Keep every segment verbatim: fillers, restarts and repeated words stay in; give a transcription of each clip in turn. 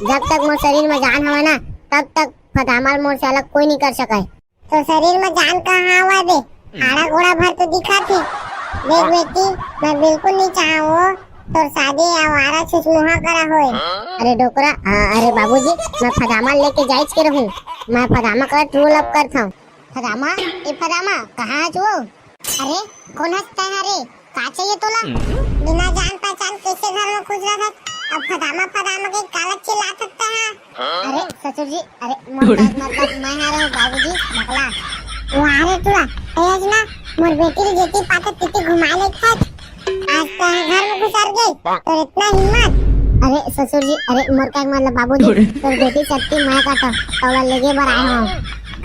जब तक मोर शरीर में जान हवय ना, तब तक फदामा ल मोर से अलग कोई नहीं कर सकय। तोर शरीर में जान कहाँ हवय बे? हाड़ा गोड़ा भर तो दिखत हे। देख बेटी, मैं बिल्कुल नहीं चाहूँ तोर शादी आवारा छुछमुहा करा होए। अरे डोकरा, आ, अरे बाबूजी, मैं फदामा लेके जाइच के रहूँ। मैं फदामा करा true love करत हूँ। फदामा, ए फदामा, कहाँ हस वो? अरे, कोन हस तैं रे? का चाहिए तोला? बिना जान पहचान कैसे घर में घुस रहा था? अब फदामा फदामा के काला चिल्लात हस तैं? अरे ससुर जी, अरे मोर बात मतलब मैं हारे हूँ बाबूजी, बकला। वो हारे टुरा, तेज ना, मोर बेटी ल जेती पाते तेती घुमा ले खत। आज तो घर में घुसर गई, तो इतना हिम्मत। अरे ससुर जी, अरे मोर का मतलब बाबूजी, तोर बेटी सत्ती मैं का तो तौला लेगे बर आए हूँ।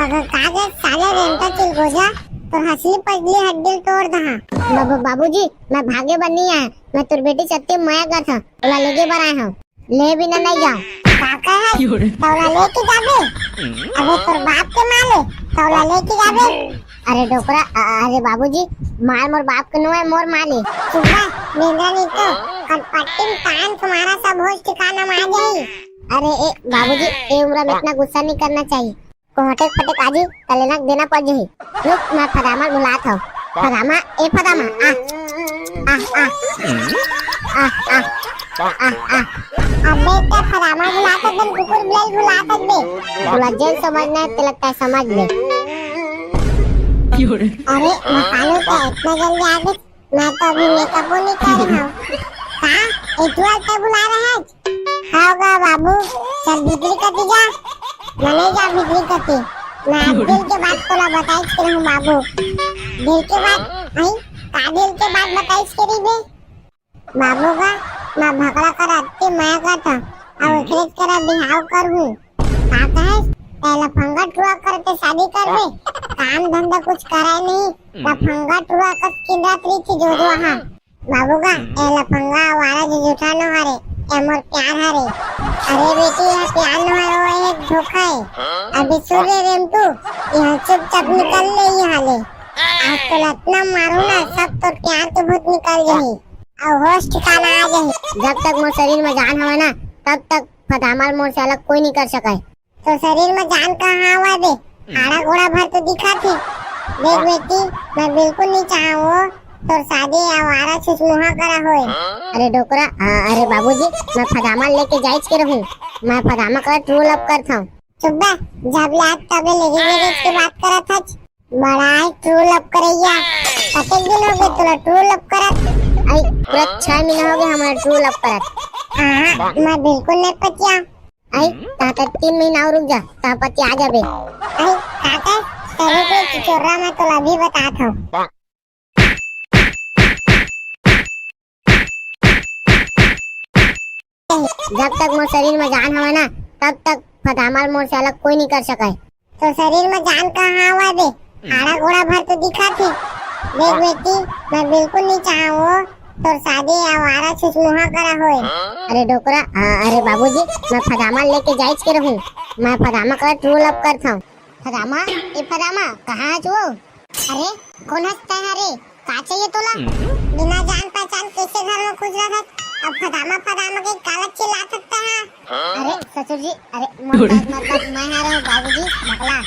अगर कागज साले रेंटा चिलगोजा, तोर हसली पसली हड्डी ल तोड़ दहा। बाबू, बाबूजी, मैं भागे बर नहीं आया, मैं तोर बेटी सत्ती मैं का था तौला लेगे बर आए हूँ। ले बिना नहीं जाओ। का कहे? क्यों रे? तौला लेके जाबे? अबे तोर बाप के माले, तौला लेके जाबे? अरे डोकरा, अ-, अरे बाबूजी, माल मोर बाप के नो है, मोर माले। सुबह निंदा नहीं तो कनपट्टी में कान तुम्हारा सब होश ठिकाना में आ जाई। अरे ए बाबूजी, ए उम्र में इतना गुस्सा नहीं करना चाहिए। कोहटे फटे काजी तलेना देना पड़ जाही। रुक, मैं फदामा बुलात हूँ। फदामा, ए फदामा, आ, आ, आ, आ, आ, आ, आ। अबे ते फदामा बुलात हस, कुकुर बिलाई बुलात हस बे। तोला जेन समझना है, तेला तै समझ ले। अरे, मसालो का इतना जल्दी आ गए? मैं तो अभी मेकअप नहीं करे हूँ। का? एतुआ ते बुला रहे हैं? हाँ गा बाबू, चल भीतरी कती जा। मने जा भीतरी कती। मैं आज दिल के बात तोला बताइच के रहूं बाबू। दिल के बात, हैं? का दिल के बात बताइच के रही बे? बाबू गा, मैं भकला कर अत्ती मया का था। अब एकरे करा बिहाव कर हूँ। का कहे? पहला फंगा टुआ करके शादी कर दे। काम धंधा कुछ कराए नहीं। लफंगा टुआ कस किंदात रही थी जोजवा हा। बाबू गा, ए लफंगा आवारा जो जूठा नो हरे, ए मोर प्यार हरे। अरे बेटी, यह प्यार नो हरे, वो एक धोखा है। अभी सुन रे रेमटू, यह चुपचाप निकल ले यहाँ ले। आज तो लतना मारू ना, सब तो प्यार के भूत निकल जाही। और होश ठिकाना आ जाही। जब तक मोर शरीर में जान हवे ना, तब तक फदामा ल मोर से अलग कोई नहीं कर सकय। तो शरीर में जान कहाँ हवय बे? हाड़ा गोड़ा भर तो दिखत हे। देख बेटी, मैं बिल्कुल नहीं चाहूँ तोर शादी आवारा छुछमुहा करा होए। अरे डोकरा, आ, अरे बाबूजी, मैं फदामा लेके जाइच के रहूँ। मैं फदामा करा true love करत हूँ। चुप बे, जब ले आज तबे लेके गेले के बात करत हच। बड़ा ही true love करैया। कतेक दिन हो गए तोला true love करत? आई, पूरा छह महीना हो गए हमारा true love करत। हाँ, मैं बिल्कुल नहीं पतिया। आई, ताता तीन महीना और रुक जा, ता पति आ जाबे। आई, ताता, तेरे को चिचोरा मैं तोला अभी बतात हूँ। जब तक मोर शरीर में जान हवे ना, तब तक फदामा ल मोर से अलग कोई नहीं कर सकय। तो शरीर में जान कहाँ हवय बे? हाड़ा गोड़ा भर तो दिखत हे। देख बेटी, मैं बिल्कुल नहीं चाहूँ तोर शादी आवारा छुछमुहा करा होए। अरे डोकरा, आ, अरे बाबूजी, मैं फदामा लेके जाइच के रहूँ। मैं फदामा करा true love करत हूँ। फदामा, ए फदामा, कहाँ हस वो? अरे, कोन हस तैं रे? का चाहिए तोला? बिना जान पहचान कैसे घर में घुस रहा था? अब फदामा फदामा के काला चिल्लात हस तैं? अरे ससुर जी, अरे मोर बात मतलब मैं हारे हूँ बाबूजी, बकला।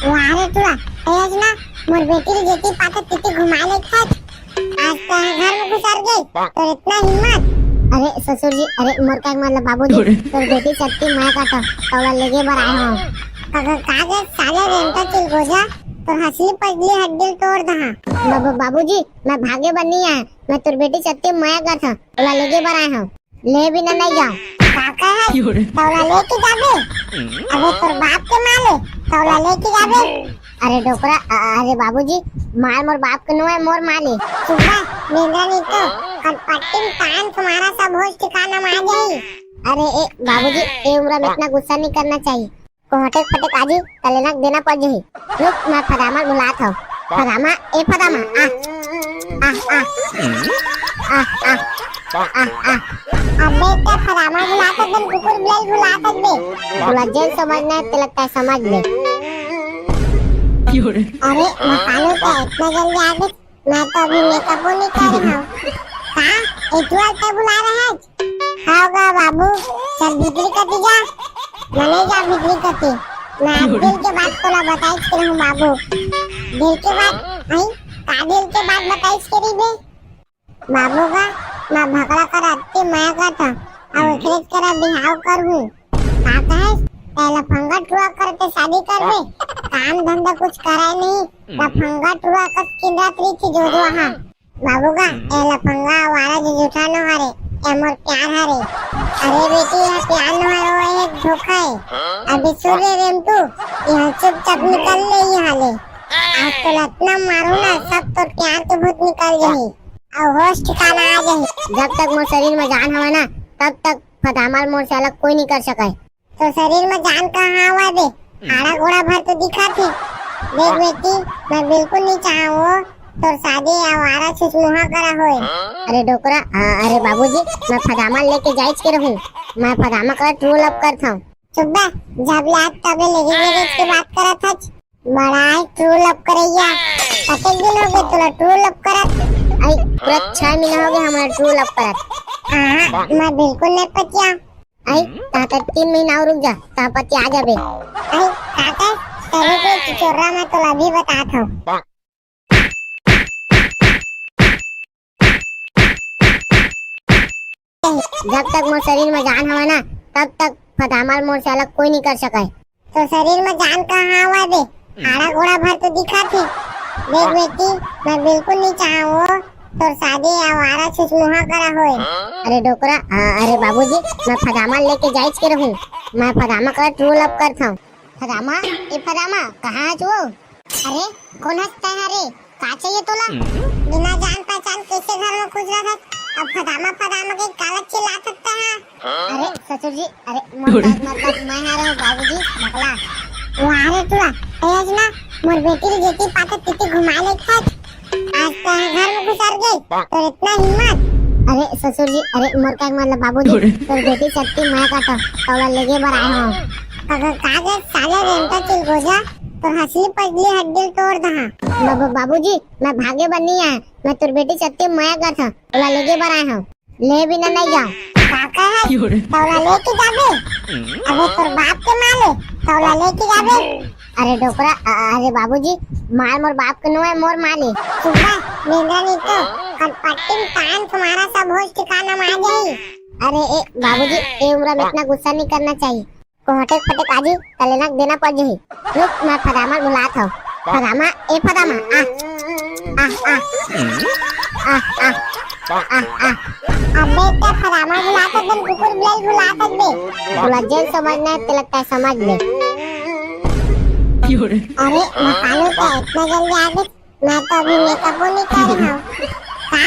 वो हारे टुरा, तेज ना, मोर बेटी ल जेती पाते तेती घुमा ले खत। आज तो घर में घुसर गई, तो इतना हिम्मत। अरे ससुर जी, अरे मोर का मतलब बाबूजी, तोर बेटी सत्ती मैं का तो तौला लेगे बर आए हूँ। अगर कागज साले रेंटा चिलगोजा, तोर हसली पसली हड्डी ल तोड़ दहा। बाबू, बाबूजी, मैं भागे बर नहीं आया, मैं तोर बेटी सत्ती मया करत हूँ, तौला लेगे बर आए हूँ। ले बिना नहीं जाओ। का कहे? तौला लेके जाबे? अबे तोर बाप के माले, तौला लेके जाबे? अरे डोकरा, अ-, अरे बाबूजी, माल मोर बाप के नो है, मोर माले। सुबह निंदा नहीं तो कनपट्टी में कान तुम्हारा सब होश ठिकाना में आ जाही। अरे ए बाबूजी, ए उम्र में इतना गुस्सा नहीं करना चाहिए। कोहटे फटे काजी तलेना देना पड़ जाही। रुक, मैं फदामा ल बुलात हूँ। फदामा, ए फदामा, आ, आ, आ, आ, आ, आ, आ। अबे ते फदामा ल बुलात हस, कुकुर बिलाई ल बुलात हस बे। तोला जेन समझना है, तेला तै समझ ले। अरे, मकानो क्या इतना जल्दी आ गए? मैं तो अभी मेकअप नहीं करे हूँ। का? एतुआ ते बुला रहे हैं? हाँ गा बाबू, चल भीतरी कती जा। मैं नहीं जा भीतरी कती। मैं आज दिल के बात तोला बताइस के रहूं बाबू। दिल के बात? आई, का दिल के बात बताइस के रही बे? बाबू का, मैं भकला कर अत्ती मया करत हूँ। अब एकरेच करा बिहाव करहूँ। का कहेस? पहला फंगा टुआ करते शादी करबे। काम धंधा कुछ कराय नहीं। लफंगा टुआ कस किंदात रही थी जो जो हाँ। बाबू का, ए लफंगा आवारा जो जूठा न हरे, ए मोर प्यार हरे। अरे बेटी, यह प्यार न हरे, वो एक धोखा है। अभी सुन रे रेमटू, यहाँ चुपचाप निकल ले यहाँ ले। आज तो लतना मारू ना, सब तो प्यार के भूत निकल जाही। अब होश ठिकाना आ जाही। जब तक मोर शरीर में जान हवे ना, तब तक फदामल मोर से अलग कोई नहीं कर सके। तो शरीर में जान कहाँ हवा बे? हाड़ा गोड़ा भर तो दिखा थे। देख बेटी, मैं बिल्कुल नहीं चाहूँ तोर शादी आवारा छुछमुहा करा होए। अरे डोकरा, आ, अरे बाबूजी, मैं फदामा लेके जाइच के रहूँ। मैं फदामा करा ट्रू लव करत हूँ। चुप बे, जब ले आज तबे लेके गेले के बात करत हच। बड़ा है ट्रू लव करैया। कतेक दिन हो गए तोला ट्रू लव करत? आई, पूरा छह महीना हो गए हमारा ट्रू लव करत। हाँ, मैं बिल्कुल नहीं पतिया। आई, ताता तीन महीना और रुक जा, ता पति आ जाबे। आई, ताता, तभी कोई चिचोरा मैं तोला अभी बतात हूँ। जब तक मोर शरीर में जान हवे ना, तब तक फदामल मोर से अलग कोई नहीं कर सके। तो शरीर में जान कहाँ हवा बे? हाड़ा गोड़ा भर तो दिखा थी। देख बेटी, मैं बिल्कुल नहीं चाहूँ तोर शादी आवारा छुछमुहा करा होए। अरे डोकरा, आ, अरे बाबूजी, मैं फदामा लेके जाइच के रहूँ। मैं फदामा करा ट्रू लव करत हूँ। फदामा, ए फदामा, कहाँ हच वो? अरे, कौन हच तैं हरे? का चाहिए तोला? बिना जान पहचान कैसे घर में घुस रहा था? अब फदामा फदामा के काला चिल्ला सकता है। अरे ससुर जी, अरे मोर बात, मोर बात, मैं आ रहा हूँ बाबूजी, बकला। वाह रे टुरा, आज ना मोर बेटी के जेती पाता तिती घुमा ले खत। आज तो घर में घुसर गई, तो इतना हिम्मत। अरे ससुर जी, अरे मोर का मतलब बाबूजी, तोर बेटी शक्ति मैं का तो तौला लेगे बर आए हूँ। अगर कागज साले रेंटा चिलगोजा, तोर हसली पजली हड्डी तोड़ दहा। बाबू, बाबूजी, मैं भागे बर नहीं आया, मैं तोर बेटी शक्ति मैं का था तौला लेगे बर आए हूँ। ले बिना नहीं जाओ। का कहे? तौला लेके जाबे? अबे तोर बाप के माले, तौला लेके जाबे? अरे डोकरा, अ-, अरे बाबूजी, माल मोर बाप के नो है, मोर माले। सुबह निंदा नहीं तो, कल पट्टी में तान तुम्हारा सब होश ठिकाना में आ जाई। अरे ए बाबूजी, ए उम्र में इतना गुस्सा नहीं करना चाहिए। कोहटे फटे काजी, तलेनक देना पड़ जाही। रुक, मैं फदामा बुलात हूँ। फदामा, ए फदामा, आ। आ, आ। आ, आ। आ, आ। अबे, ते फदामा बुलात हस, कुकुर बिलाई बुलात हस बे। तोला जेन समझना है, तेला तैं समझ ले। अरे, मकालू, ते इतना जल्दी आ गए? मैं तो अभी मेकअपो नहीं करे हूँ। का?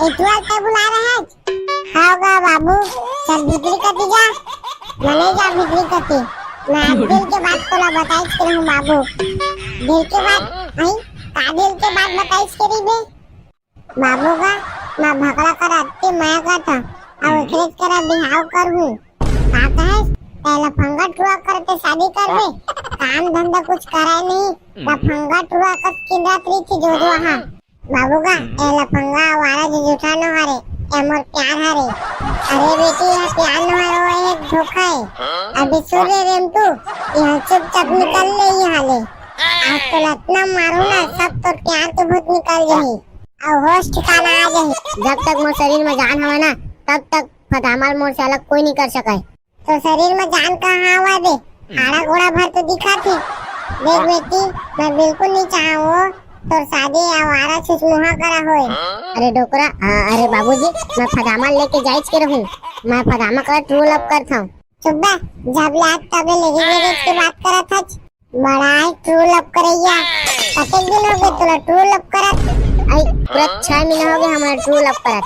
एतुआ ते बुला रहे हैं? हाँ गा बाबू, चल भीतरी कती जा। मने जा भीतरी कती। मैं आज दिल के बात तोला बताइच के रहूँ बाबू। दिल के बात? आई? का दिल के बात बताइच के रही बे? बाबू का, मैं भकला कर अत्ती मया करत हूँ। अब एकरेच करा बिहाव करहूँ। का कहेस? पहला फंगा टुआ करके शादी करबे। काम धंधा कुछ कराय नहीं। लफंगा टुआ कस किंदात रही थी जो जो हाँ। बाबू का, ए लफंगा आवारा जो जूठा न हरे, ए मोर प्यार हरे। अरे बेटी, यह प्यार न हरे, वो एक धोखा है। अभी सुन रे रेमटू, यहाँ चुपचाप निकल ले यहाँ ले। आज तो लतना मारू ना, सब तो प्यार के भूत निकल जाही। अब होश ठिकाना आ जाही। जब तक मोर शरीर में जान हवे ना, तब तक फदामल मोर से अलग कोई नहीं कर सके। तो शरीर में जान कहाँ हवा बे? हाड़ा गोड़ा भर तो दिखा थी। देख बेटी, मैं बिल्कुल नहीं चाहूँ तोर शादी आवारा छुछमुहा करा होए। अरे डोकरा, आ, अरे बाबूजी, मैं फदामा लेके जाइच के रहूँ। मैं फदामा करा ट्रू लव करत हूँ। चुप बे, जब ले आज तबे लेके गेले के बात करत हच। बड़ा है ट्रू लव करैया। कतेक दिन हो गए तोला ट्रू लव करत? आई, पूरा छह महीना हो गए हमारा ट्रू लव करत।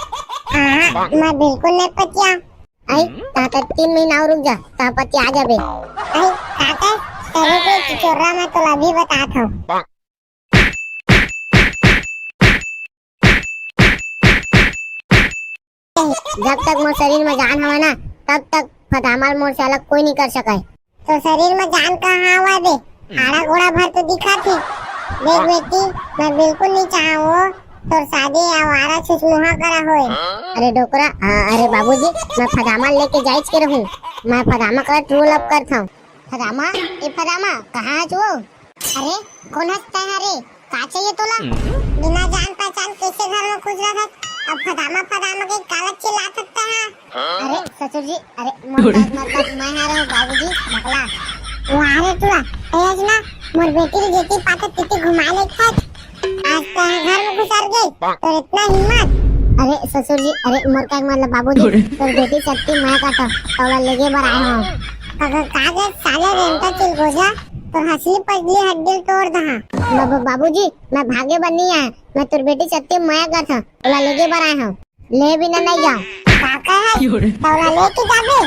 हाँ, मैं बिल्कुल नहीं पतिया। आई, ताता तीन महीना और रुक जा, ता पति आ जाबे। आई, ताता, तभी कोई चिचोरा मैं तोला अभी बतात हूँ। जब तक मोर शरीर में जान हवे ना, तब तक फदामल मोर से अलग कोई नहीं कर सके। तो शरीर में जान कहाँ हवा बे? हाड़ा गोड़ा भर तो दिखा थी। देख बेटी, मैं बिल्कुल नहीं चाहूँ तोर शादी आवारा छुछमुहा करा होए। अरे डोकरा, आ, अरे बाबूजी, मैं फदामा लेके जाइच के रहूं। मैं फदामा करा true love करथंव। फदामा, ए फदामा, कहाँ हस वो? अरे, कोन हस तैं ह रे? का चाहिए तोला? बिना जान पहचान कैसे घर में घुस रहा था? अब फदामा फदामा के काला चिल्लात हस तैं ह? अरे ससुर जी, अरे मोर का मतलब मैं ह रे बाबूजी, बकला। वाह रे टुरा, ए अजना, मोर बेटी के जेती पाते तिती घुमा ले खात। आज तैं घर में घुसर गई, तोर इतना हिम्मत? अरे ससुर जी, अरे मोर का मतलब बाबूजी, तोर बेटी सत्ती मैं का तो तौला लेगे बर आए हो। अगर कागज साले रेंटा चिलगोजा, तोर हसली पजली हड्डी तोड़ दहा। बाबू, बाबूजी, मैं भागे बर नहीं आया, मैं तोर बेटी सत्ती मैं का था, तौला लेगे बर आए हो। ले बिना नहीं जाओ। का कहे? तौला लेके जाबे?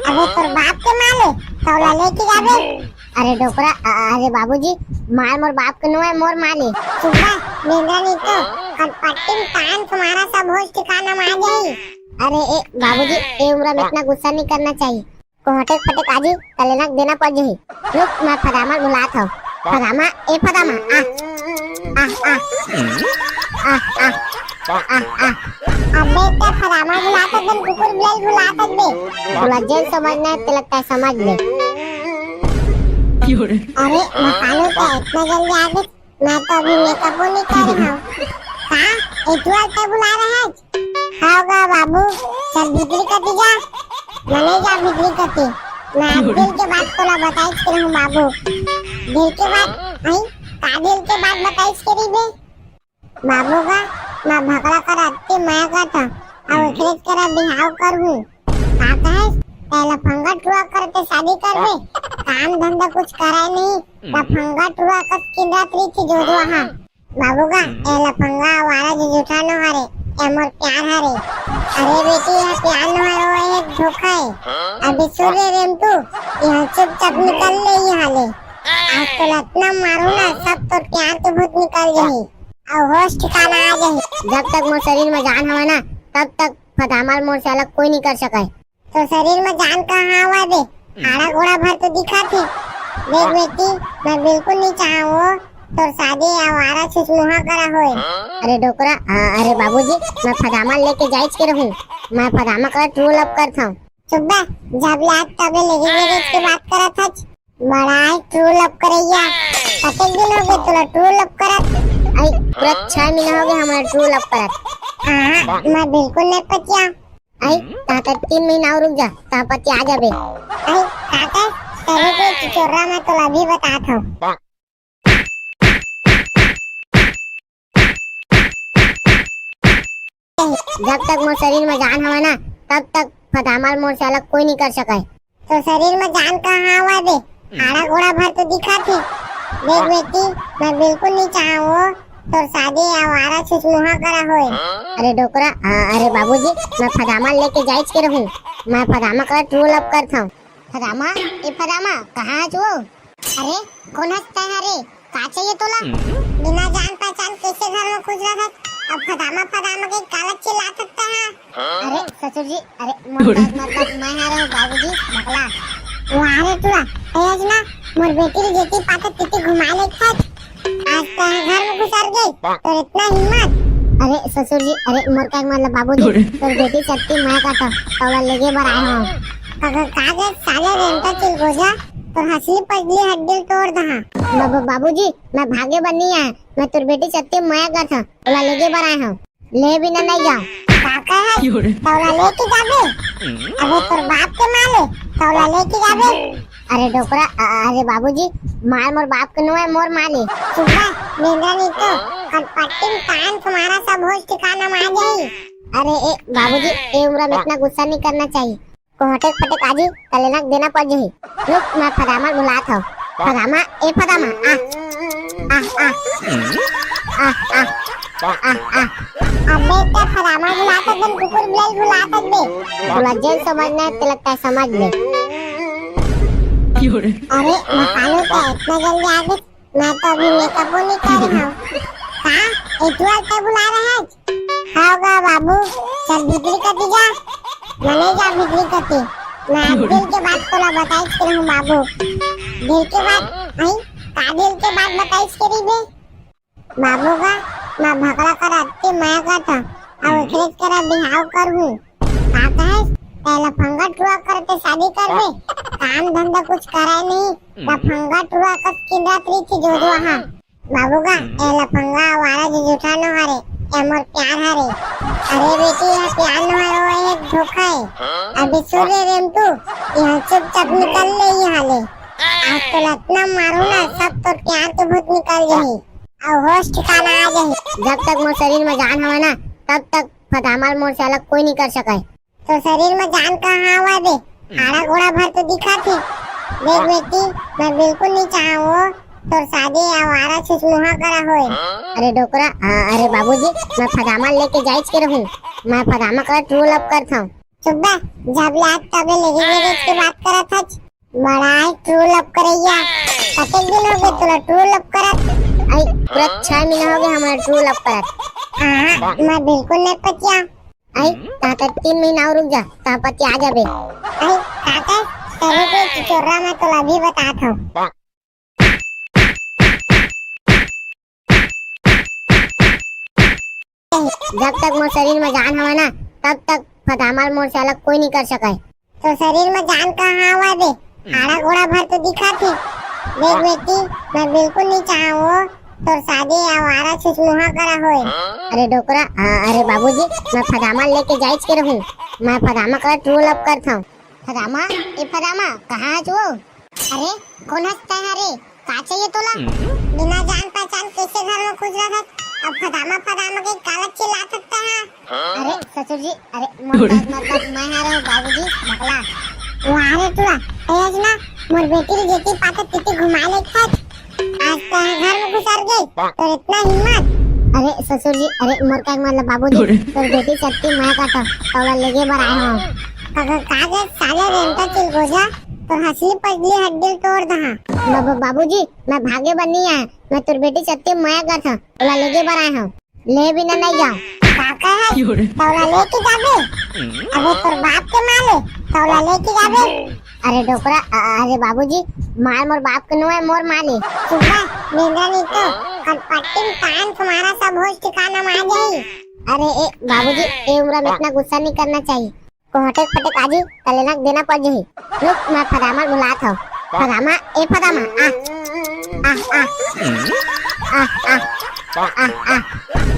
अबे तोर बाप के माले, तौला लेके जाबे? अरे डोकरा, अ-, अरे बाबूजी, माल मोर बाप के नो है, मोर माले। चुप रह, बेंदरा नहीं तो, कनपट्टी में कान तुम्हारा सब होश ठिकाना में आ जाई। अरे ए बाबूजी, ए उम्र में इतना गुस्सा नहीं करना चाहिए। कोहटे फटे काजी, तलेनक देना पड़ जाही। रुक, मैं फदामा बुलात हूँ। फदामा, ए फदामा, आ। आ, आ। आ, आ। आ, आ। अबे ते फदामा बुलात हस, कुकुर बिलाई बुलात हस बे। तोला जेन समझना है, तेला तैं समझ ले। अरे, मकानू का इतना जल्दी आ गए? मैं तो अभी मेकअप नहीं करे हूँ। हाँ, एतुआ ते बुला रहे हैं? हाँ गा बाबू, चल भीतरी कती जा। मने जा भीतरी कती। मैं आज दिल के बात तोला बताइच के रहूँ बाबू। दिल के बात, आई? का दिल के बात बताइच के रही बे? बाबू गा, मैं भकला कर अत्ते मया का था। अब ओकरे करा बिहाव कर हूँ। का कहेस? पहला फंगा टुआ करते शादी करबे। काम धंधा कुछ करे नहीं। लफंगा टुरा कस किंदात रही थी जोधवा हा। बाबू गा, ए लफंगा आवारा जो जूठा नो हरे, ए मोर प्यार हरे। अरे बेटी, यह प्यार नो हरे, वो एक धोखा है। अभी सूर्य रेमटू, यहाँ चुपचाप निकल ले यहाँ ले। आज तो लतना मारू ना, सब तोर प्यार के भूत निकल जाही। और होश ठिकाना आ जाही। जब तक मोर शरीर में जान हवे ना, तब तक फदामल मोर से अलग कोई नहीं कर सके। तो शरीर में जान कहाँ आवा दे? आड़ा गोड़ा भर तो दिखा थे। देख बेटी, मैं बिल्कुल नहीं चाहूँ तोर शादी आवारा छुछमुहा करा होए। अरे डोकरा, आ, अरे बाबूजी, मैं फदामा लेके जाइच के रहूँ। मैं फदामा करा true love करत हूँ। चुप बे, जब ले आज तबे लेके जाइच के बात करत हच। बड़ा ही true love करैया। कतेक दिन हो गए तोला true love करत? आई, पूरा छह महीना हो गए हमारा true love करत। हाँ, मैं बिल्कुल नहीं पचिया। आई, ताकत तीन महीना और रुक जा, तापति आ जाबे। आई, ताकत, तेरे को चिचोरा मैं तोला अभी बतात हूँ। जब तक मोर शरीर में जान हवे ना, तब तक फदामल मोर से अलग कोई नहीं कर सके। तो शरीर में जान कहाँ हवे बे? आड़ा गोड़ा भर तो दिखा थे। देख बेटी, मैं बिल्कुल नहीं चाहूँ तोर शादी आवारा छुछमुहा करा होए। अरे डोकरा, आ, अरे बाबूजी, मैं फदामल लेके जाइच के रहूँ। मैं फदामा करा true love करत हूँ। फदामा, ए फदामा, कहाँ हस वो? अरे, कोन हस तैं ह रे? का चाहिए तोला? बिना जान पहचान कैसे घर में घुस रहा था? अब फदामा फदामा के काला चिल्लात हस तैं ह? अरे ससुर जी, अरे मोर का मतलब मैं ह रे बाबूजी, बकला। वाह रे टुरा, ए अजना, मोर बेटी के जेती पाते तिती घुमा ले खात। आज तैं घर में घुसर गई, तोर इतना हिम्मत? अरे ससुर जी, अरे मोर का मतलब बाबूजी, तोर बेटी सत्ती मैं का था, तौला लेगे बर आए हूँ। अगर कागज साले रेंटा चिलगोजा, तोर हसली पजली हड्डी तोड़ दहा। बाबू, बाबूजी, मैं भागे बर नहीं आया, मैं तोर बेटी सत्ती मैं का था, तौला लेगे बर आए हूँ। ले बिना नहीं जाओ। का कहे? तौला लेके जाबे? अबे तोर बाप के माले, तौला लेके जाबे? अरे डोकरा, अ-, अरे बाबूजी, माल मोर बाप के नो है, मोर माल है। चुप रह, बेंदरा नहीं तो, कनपट्टी में कान तुम्हारा सब होश ठिकाना में आ जाई। अरे ए बाबूजी, ए उम्र में इतना गुस्सा नहीं करना चाहिए। कोहटे फटे काजी, तलेनक देना पड़ जाही। रुक, मैं फदामा बुलात हूँ। फदामा, ए फदामा, आ, आ, आ, आ, आ। आ, आ। अबे ते फलाना बुलाता, तुम कुकुर बिलाई बुलाता बे। तोला जेन समझना है, तेला तैं समझ ले। अरे, मसालो तो इतना जल्दी आ गए, मैं तो अभी मेकअप नहीं करे हूँ। हाँ, एतुआ ते बुला रहे हैं। हाँ गा बाबू, चल भीतरी कती जा। मने जा भीतरी कती। मैं आज दिल के बात तोला बताइस के रहूँ बाबू। दिल के बात, नहीं, का दिल के बात बताइस के रही बे? बाबू गा, मैं भकला करा अति मया करथंव, अउ एकरेच करा बिहाव करहूं। का कहेस? तैं लफंगा टुरा करा ते शादी करबे? काम धंधा कुछ करय नहीं, लफंगा टुरा कस किंदरात रहिथे जोजवा हा। बाबू गा, ए लफंगा आवारा जो जूठा नो हरे, ए मोर प्यार हरे। अरे बेटी, ए प्यार नो हरे, ओ एक धोखा हे। अभी सुन रे रेमटू, इहां चुपचाप निकल ले इहां ले। आज तोला अतना मारहूं ना, सब तोर प्यार के भूत निकल जाही। अउ होश ठिकाना आ जाही। जब तक मोर शरीर में जान हवय ना, तब तक फदामा ल मोर से अलग कोई नहीं कर सकय। तोर शरीर में जान कहाँ हवय बे? हाड़ा गोड़ा भर तो दिखत हे। देख बेटी, मैं बिल्कुल नहीं चाहंव तोर शादी आवारा छुछमुहा करा होए। अरे डोकरा, आ, अरे बाबूजी, मैं फदामा लेके जाइच के रहूं। मैं फदामा करा true love करथंव। चुप बे, जब ले आज तब ले लेके जाइच के बात करत हच। बड़ा है true love करइया। कतेक दिन हो गए तोला true love करत? आई, पूरा छह महीना हो गए हमारा true love करत। हाँ, मैं बिल्कुल नहीं पतिया। आई, ताते तीन महीना और रुक जा, ता पतिया जाबे। आई, ताते, तोरे के चिचोरा मैं तोला अभी बतात हूँ। जब तक मोर शरीर में जान हवय ना, तब तक फदामा ल मोर से अलग कोई नहीं कर सकय। तोर शरीर में जान कहाँ हवय बे? हाड़ा गोड़ा भर तो दिखत हे। देख बेटी, मैं बिल्कुल नहीं चाहंव तोर शादी आवारा छुछमुहा करा होए। अरे डोकरा, आ, अरे बाबूजी, मैं फदामा लेके जाइच के रहूं। मैं फदामा करा true love करथंव। फदामा, ए फदामा, कहाँ हच वो? अरे, कोन हस तैं हा रे? का चाहिए तोला? बिना जान पहचान कैसे घर में घुस रहा था? अब फदामा फदामा के काला चिल्ला सकता है? अरे ससुर जी, अरे मोर का, मोर का, मैं आ रहा हूँ बाबूजी, बकला। वाह रे टुरा, तेज ना, मोर बेटी रे जेती पाते तिती घुमा ले खत। आज तैं घर में घुसर गई, तोर इतना हिम्मत? अरे ससुर जी, अरे मोर का मतलब बाबूजी, तोर बेटी सत्ती मैं काटो, तोला लेगे बर आए हो। का, का, का के साले रेंटा चिलगोजा, तोर हसली पजली हड्डी तोड़ दहा। बाबू, बाबूजी, मैं भागे बर नहीं आया, मैं तोर बेटी सत्ती मया करथंव, तोला लेगे बर आए हंव। ले बिना नहीं जाओ। का कहे? तोला लेके जाबे? अबे तोर बाप के माले, तोला लेके जाबे? अरे डोकरा, अ-, अरे बाबूजी, माल मोर बाप के नो है, मोर माल है। चुप रह, बेंदरा नहीं तो, कटपट्टी में कान तुम्हारा सब होश ठिकाना में आ जाई। अरे ए बाबूजी, ए उम्र में इतना गुस्सा नहीं करना चाहिए। कोहटे फटे काजी तलेना देना पड़ जही। रुक, मैं फदामा बुलात हूँ। फदामा, ए फदामा, आ। आ, आ। आ, आ। आ, आ।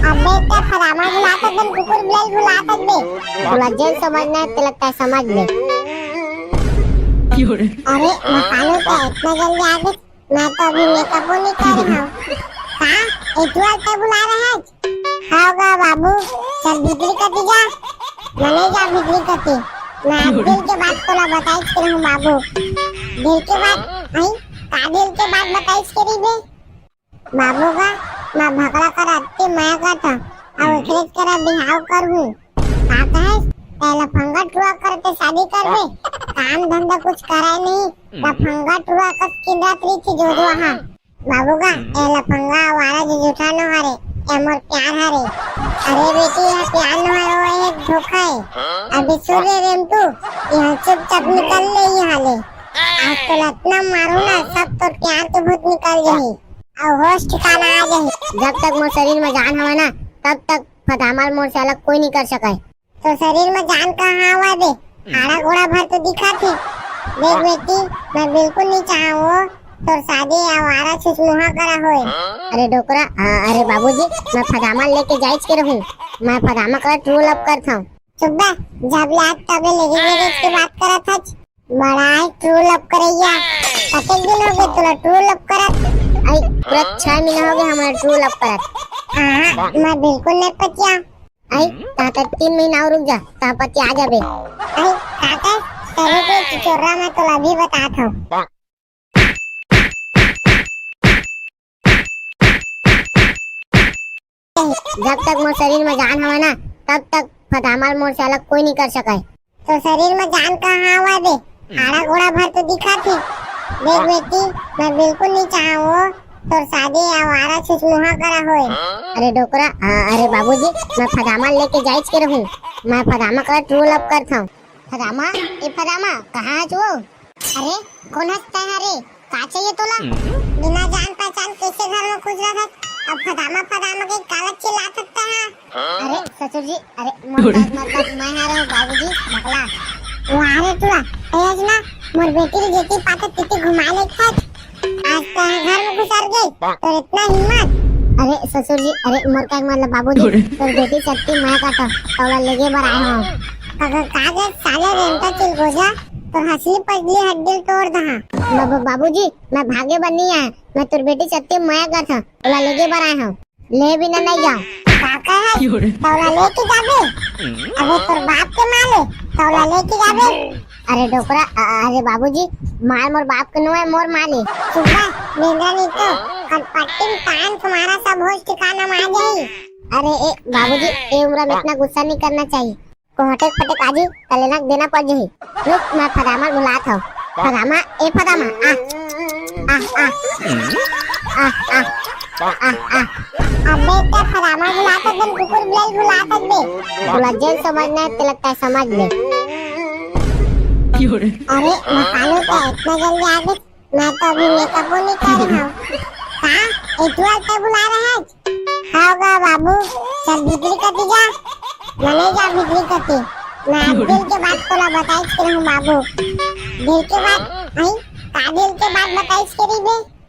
अबे, ते फदामा बुलात हस, कुकुर बिलाई बुलात हस बे। तोला जेन समझना है, ते लगता है समझ ले। अरे, मैं कालू का इतना जल्दी आ गए? मैं तो अभी मेकअपो नहीं करे हूँ। का? एतुआ ते बुला रहे हैं? हाँ गा बाबू, चल भीतरी कती जा। मैं नहीं जा भीतरी कती। मैं आज दिल के बात तोला बताइच के रहूँ बाबू। दिल के बात, नहीं? का दिल के बात बताइच के रही बे? बाबू गा, मैं भकला करा अत्ती मया करथंव, अउ एकरेच करा बिहाव करहूँ। का कहेस? तैं लफंगा टुरा करा ते शादी करबे? काम धंधा कुछ करय नहीं, लफंगा टुरा कस किंदरात रहिथे जोजवा हा। बाबू गा, ए लफंगा आवारा जो जूठा नो हरे, ए मोर प्यार हरे। अरे बेटी, ए प्यार नो हरे, ओ एक धोखा हे। अभी सुन रे रेमटू, इहां चुपचाप निकल ले इहां ले। आज तोला अतना मारहूँ ना, सब तोर प्यार के भूत निकल जाही। अउ होश ठिकाना आ जाही। जब तक मोर शरीर में जान हवय ना, तब तक फदामा ल मोर से अलग कोई नहीं कर सकय। तोर शरीर में जान कहाँ हवय बे? हाड़ा गोड़ा भर तो दिखत हे। देख बेटी, मैं बिल्कुल नहीं चाहंव तोर शादी आवारा छुछमुहा करा होए। अरे डोकरा, आ, अरे बाबूजी, मैं फदामा लेके जाइच के रहूँ। मैं फदामा करा true love करथंव। चुप बे, जब ले आज तब ले लेके के बात करत हच। बड़ा है true love करइया। कतेक दिन हो गए तोला true love करत? आई, पूरा छह महीना हो गए हमारा true love करत। हाँ, मैं बिल्कुल नहीं पतिया। आई, ता तक तीन महीना और रुक जा, ता पतिया जाबे। आई, का कहे? तेरे को चिचोरा मैं तोला अभी बतात हूँ। जब तक मोर शरीर में जान हवय ना, तब तक फदामा ल मोर से अलग कोई नहीं कर सकय। तोर शरीर में जान कहाँ हवय बे? हाड़ा गोड़ा भर तो दिखत हे। देख बेटी, मैं बिल्कुल नहीं चाहंव तोर शादी आवारा छुछमुहा करा होए। अरे डोकरा, आ, अरे बाबूजी, मैं फदामा लेके जाइच के रहूँ। मैं फदामा करा true love करथंव। फदामा, ए फदामा, कहाँ हच वो? अरे, कोन हस तैं हा रे? का चाहिए तोला? बिना जान पहचान कैसे घर में घुस रहा था? अब फदामा फदामा के काला चिल्लात हस तैं हा? अरे ससुर जी, अरे मोर का मतलब मैं हा रहूं बाबूजी, बकला। वाह रे टुरा, ए अजना, मोर बेटी के जेती पाते तेती घुमा ले खात। आज तैं घर में घुसर गे, तोर इतना हिम्मत। अरे ससुर जी, अरे मोर का मतलब बाबूजी, तोर बेटी सत्ती मैं का तो तोला लेगे बर आए हंव। का, का, का गे साले रेंटा चिलगोजा, तोर हसली पजली हड्डी तोड़ दहा। बाबू, बाबूजी, मैं भागे बर नहीं आए, मैं तोर बेटी सत्ती मैं का था, तोला लेगे बर आए हंव। ले बिना नहीं जाओ। का कहे? तोला लेके जाबे? अबे तोर बाप के माले, तोला लेके जाबे? अरे डोकरा, अ-, अरे बाबूजी, माल मोर बाप के नो है, मोर माले। चुप बे, बेंदरा नहीं तो, कल पट्टी में कान तुम्हारा सब होश ठिकाना में आ जाही। अरे ए बाबूजी, ए उम्र में इतना गुस्सा नहीं करना चाहिए। कोहटे फटे काजी तलेनक देना पड़ जही। रुक, मैं फदामा ल बुलात हंव। फदामा, ए फदामा, आ। आ, आ। आ, आ। आ, आ। अबे तैं फदामा ल बुलात हस, कुकुर बिलाई ल बुलात हस बे। तोला जेन समझना हे, तेला तैं समझ ले। अरे, मकानो का इतना जल्दी आ गे? मैं तो अभी मेकअपो नहीं करे हंव। का? एतुआ तैं बुला रहे हस? हाव गा बाबू, चल भीतरी कती जा। मैं नहीं जा भीतरी कती। मैं आज दिल के बात तोला बताइस के रहूं बाबू। दिल के बात? नहीं, का दिल के बात बताइस के रही बे?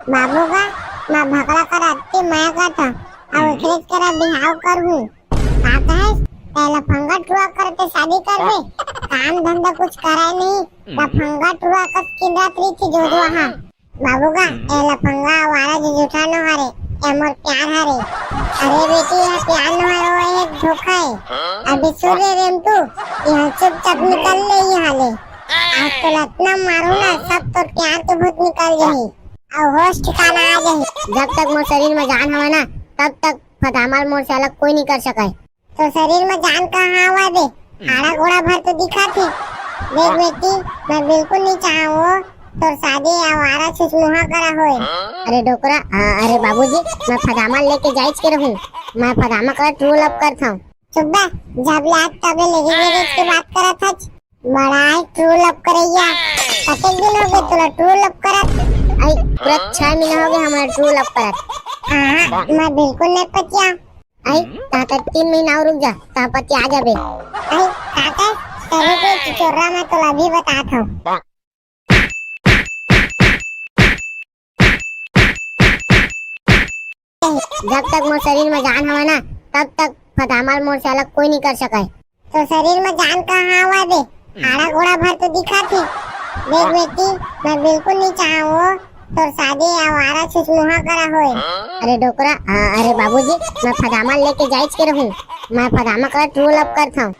बाबू गा, मैं भकला कर अत्ती मया करत हंव, अब ओकरे करा बिहाव करहूं। का कहेस? तैं लफंगा टुरा करते शादी करबे? काम धंधा कुछ करे नहीं, लफंगा टुरा कस किंदत रहिथे जोजवा हा। बाबू गा, ए लफंगा आवारा जो जूठा नो हरे, ए मोर प्यार हरे। अरे बेटी, ए प्यार नो हरे, वो एक धोखा हे। अभी सुन रे रेमटू, यहां चुपचाप निकल ले यहां ले। आज तोला अतना मारहूं ना, सब तोर प्यार के भूत निकल जाही। अउ होश ठिकाना आ जाही। जब तक मोर शरीर में जान हवय ना, तब तक फदामा ल मोर से अलग कोई नहीं कर सकय। तोर शरीर में जान कहाँ हवय बे? हाड़ा गोड़ा भर तो दिखत हे। देख बेटी, मैं बिल्कुल नहीं चाहंव वो तोर शादी आवारा छुछमुहा करा होय। अरे डोकरा, अ-, अरे बाबूजी, मैं फदामा ल लेके जाइच के रहूं। मैं फदामा करा true love करत हंव। चुप बे, जब ले आज तब ले लेके जाइच के बात करत हच। बड़ा है true love करइया। कतेक दिन हो गे तोला true love करत? आई, पूरा छह महीना हो गे हमला true love करत। हाँ, मैं बिल्कुल नहीं पतिया। आई, ताका तीन महीना और रुक जा, ता पतिया जाबे। आई, काका, तोरे को चिचोरा मैं तोला अभी बतात हंव। जब तक मोर शरीर में जान हवय ना, तब तक फदामा ल मोर से अलग कोई नहीं कर सकय। तोर शरीर में जान कहाँ हवय बे? हाड़ा गोड़ा भर तो दिखत हे। देख बेटी, मैं बिल्कुल नहीं चाहंव वो तोर शादी आवारा छुछमुहा करा होय। अरे डोकरा, अ-, अरे बाबूजी, मैं फदामा ल लेके जाइच के रहूं। मैं फदामा करा true love करत हंव।